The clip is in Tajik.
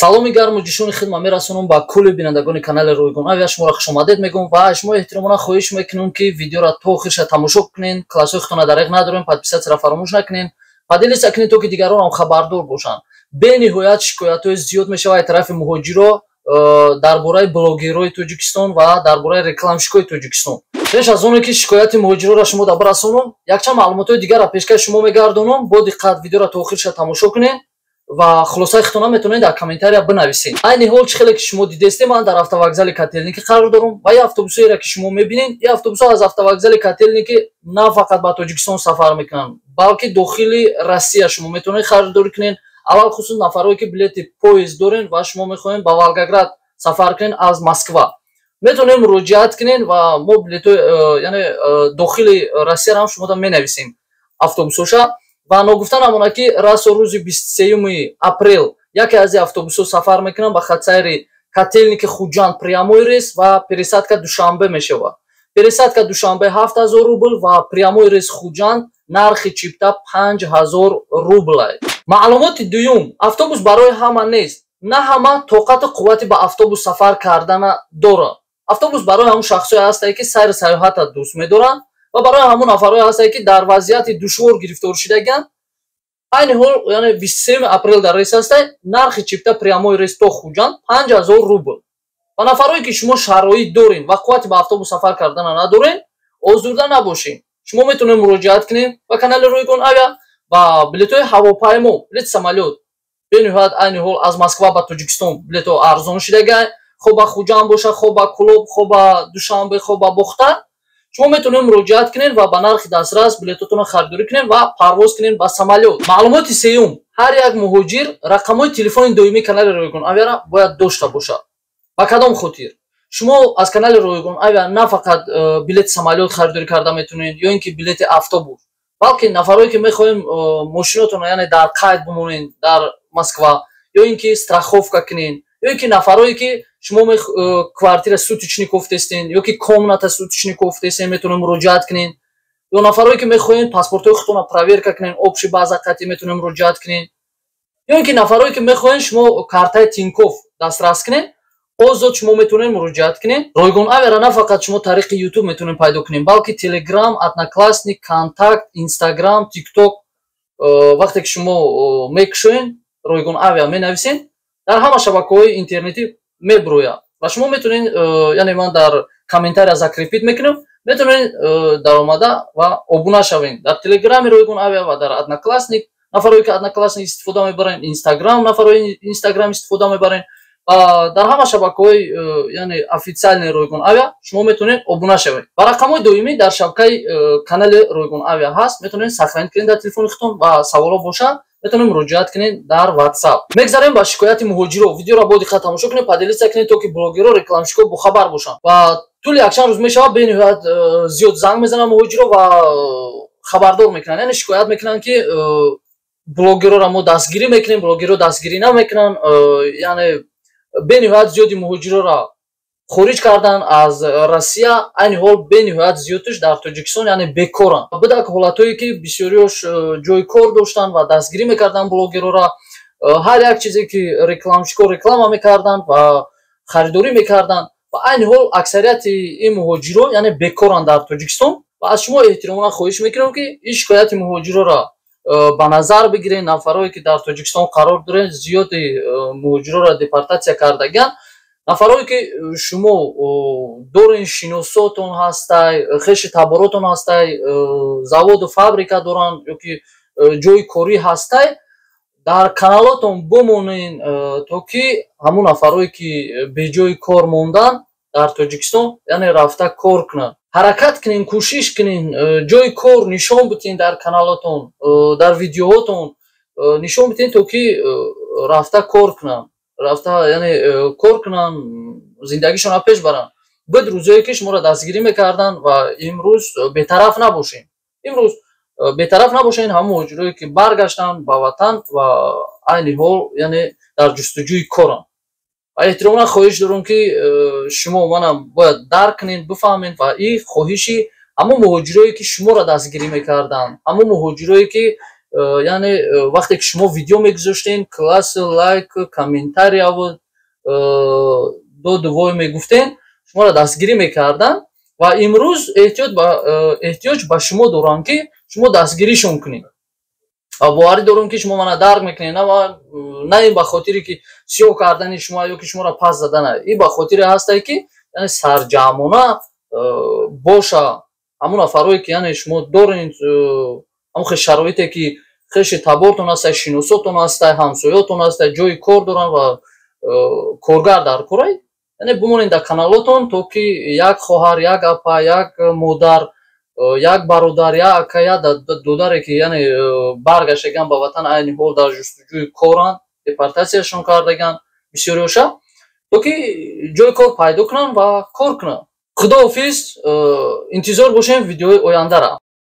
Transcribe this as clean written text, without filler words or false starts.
Саломи гарму ҷӯшони хидмат мерасонам ба кулли бинандагони канали Ройгон Авиа. Шуморо хушомадед мегӯм ва шумо эҳтиромона хоҳиш мекунем, ки видеоро то охирша тамошо кунен, классҳои худтона дареғ надорем, подписаться ро фаромӯш накунен, поделиться кунен, то ки дигарон ҳам хабардор бошанд. Бениҳоят шикоятҳои зиёд мешавад аз тарафи муҳоҷиро дар бораи блогерҳои Тоҷикистон ва дар бораи рекламщик ои Тоҷикистон. Пеш аз оне ки шикояти муҳоҷироро шумо да бирасонам, якчанд маълумотҳои дигарро пешкаши шумо мегардонам. Бо диққат видеоро то охирша тамошо кунед ва хулосаи худтона метавонед дар комментария бинависед. Айни ҳол, чӣ хеле ки шумо дидестем, ман дар автовокзали Котельники қарор дорам ва ин автобусҳоеро, ки шумо мебинед, ин автобусҳо аз автовокзали Котельники на фақат ба Тоҷикистон сафар мекунанд, балки дохили Россия шумо метавонед харидорӣ кунед. Алалхусус нафарое, ки билети поезд дорен ва шумо мехоҳед ба Волгоград сафар кунед аз Москва, метавонед муроҷиат кунед ва мо билетҳои яъне дохили Россияро ҳам шумода менависем автобусҳоша. Ва ногуфта намонад, ки расо рӯзи 23-юми апрел яке аз ин автобусҳо сафар мекунанд ба хатсайри Котельники — Хуҷанд, прямой рейс ва пересадка Душанбе мешавад. Пересадка Душанбе 7000 рубл ва прямой рейс Хуҷанд нархи чипта 5000 рубл. Маълумоти дуюм: автобус барои ҳама нест. На ҳама тоқату қуввати ба автобус сафар кардана дорад. Автобус барои ҳамун шахсое ҳастае, ки сайру сайёҳата дӯст медоранд, ва барои ҳамун нафарое ҳастае, ки дар вазъияти душвор гирифтор шудагианд. Айни ҳол, яъне 23 апрел дар рейс ҳастай, нархи чипта прямой рейс то Хуҷанд 5000 рубл. Ва нафарое, ки шумо шароит дорен ва қуввати ба автобус сафар кардана надорен, озурда набошед. Шумо метавонед муроҷиат кунед ба канали Ройгон Авиа ва билетҳои ҳавопаймо, билети самолёт бениҳоят айни ҳол аз Москва ба Тоҷикистон билетҳо арзон шудагай, хоб ба Хуҷанд боша, хоб ба Кулоб, хоб ба Душанбе, хоб ба Бохтар. Шумо метавонед муроҷиат кунед ва ба нархи дастрас билетотонро харидорӣ кунед ва парвоз кунед ба самолёт. Маълумоти сеюм: ҳар як муҳоҷир рақамҳои телефони доимии канали Ройгон Авиаро бояд дошта бошад. Ба кадом хотир? Шумо аз канали Ройгон Авиа на фақат билети самолёт харидорӣ карда метавонед ё ин ки билети автобус, балки нафарое, ки мехоҳем мошинотонро, яъне дар қайд бимонед дар Москва, ё ин ки страховка кунед, ё ин ки нафарое, ки шумо квартира суточный кофтестен ё ки комната суточный кофтестен, метавонед муроҷиат кунед, ё нафарое, ки мехоҳед паспортҳои худтонро проверка кунед, общий база қатӣ метавонед муроҷиат кунед, ё ин ки нафарое, ки мехоҳед шумо картаи Тинькофф дастрас кунед, озод шумо метавонед муроҷиат кунед. Ройгон Авиара на фақат шумо тариқи Ютуб метавонед пайдо кунед, балки Телеграм, Одноклассник, Контакт, Инстаграм, Тикток. Вақте ки шумо мекушоед, Ройгон Авиа менависед, дар ҳама шабакаҳои интернетӣ мебурояд ва шумо метавонед, яъне ман дар комментария закрепить мекунам, метавонед даромада ва обуна шавед дар Телеграми Ройгон Авиа ва дар Одноклассник, нафарое ки Одноклассник истифода мебаранд, Инстаграм, нафарои Инстаграм истифода мебаранд, дар ҳама шабакаҳои яъне официальный Ройгон Авиа шумо метавонед обуна шавед. Ва рақамҳои доимӣ дар шабакаи канали Ройгон Авиа ҳаст, метавонед сохранить кунед дар телефони худтон ва саволо бошад, метавонед муроҷиат кунед дар WhatsApp. Мегзарем ба шикояти муҳоҷиро. Видеоро бо диққат тамошо кунед, поделиться кунед, то ки блогерро, рекламщик ҳо бохабар бошанд. Ва тӯли якчанд рӯз мешавад, бениҳоят зиёд занг мезананд муҳоҷиро ва хабардор мекунанд, яъне шикоят мекунанд, ки блогерроро мо дастгирӣ мекунем, блогерро дастгирӣ намекунанд. Яъне бениҳоят зиёди муҳоҷироро хориҷ кардан аз Россия, айни ҳол бениҳоят зиёдш дар Тоҷикистон, яъне бекоранд. Будак ҳолатҳое, ки бисёриёш ҷои кор доштанд ва дастгирӣ мекарданд блогерора, ҳар як чизе ки рекламщик о реклама мекарданд ва харидорӣ мекарданд. Ва айни ҳол аксарияти ин муҳоҷиро, яъне бекоранд дар Тоҷикистон. Ва аз шумо эҳтиромона хоҳиш мекунам, ки ин шикояти муҳоҷироро ба назар бигиред. Нафарое, ки дар Тоҷикистон қарор доред, зиёди муҳоҷироро депортатсия кардагианд. Нафарое, ки шумо дорен, шиносотон ҳастай, хеши таборотон ҳастай, заводу фабрика доранд ё ки ҷои корӣ ҳастай, дар каналотон бимонен, то ки ҳамун нафарое, ки беҷои кор монданд дар Тоҷикистон, яъне рафта кор кунанд. Ҳаракат кунен, кӯшиш кунен, ҷои кор нишон битен дар каналотон, дар видеоҳотон нишон битен, то ки рафта кор кунанд, рафта яъне кор кунанд, зиндагишонро пеш баранд. Буд рӯзое, ки шуморо дастгирӣ мекарданд ва имрӯз бетараф набошем, имрӯз бетараф набошед. Ҳамон муҳоҷирое, ки баргаштанд ба ватан ва айни ҳол яъне дар ҷустуҷӯи коранд, ва эҳтиромона хоҳиш дорам, ки шумо манам бояд дарк кунед, бифаҳмед. Ва ин хоҳиши ҳамон муҳоҷирое, ки шуморо дастгирӣ мекарданд, ҳамон муҳоҷирое, ки Яъне вақте ки шумо видео мегузоштен, класс, лайк, комментарияву доду вой мегуфтен, шуморо дастгирӣ мекарданд ва имрӯз эҳтиёҷ ба шумо доранд, ки шумо дастгиришон кунед. Ва боварӣ дорам, ки шумо мана дарк мекунед. На ин ба хотире ки сиёҳ кардани шумо ё ки шуморо пас задана, ин ба хотире ҳастае, ки яъне сарҷамъона боша ҳамун нафарое, ки яъне шумо доред, ҳамон хел шароите, ки хеши табортон ҳастай, шиносотон ҳастай, ҳамсоётон ҳастай, ҷои кор доранд ва коргар дар корай, яъне бимонед дар каналотон, то ки як хоҳар, як апа, як модар, як бародар, як ака, як додаре, ки яъне баргаштаган ба ватан, айни ҳол дар ҷустуҷӯи коранд, депортатсияшон кардаган бисёриёша, то ки ҷои кор пайдо кунанд ва кор кунанд. Худоҳофиз, интизор бошем видеои ояндара.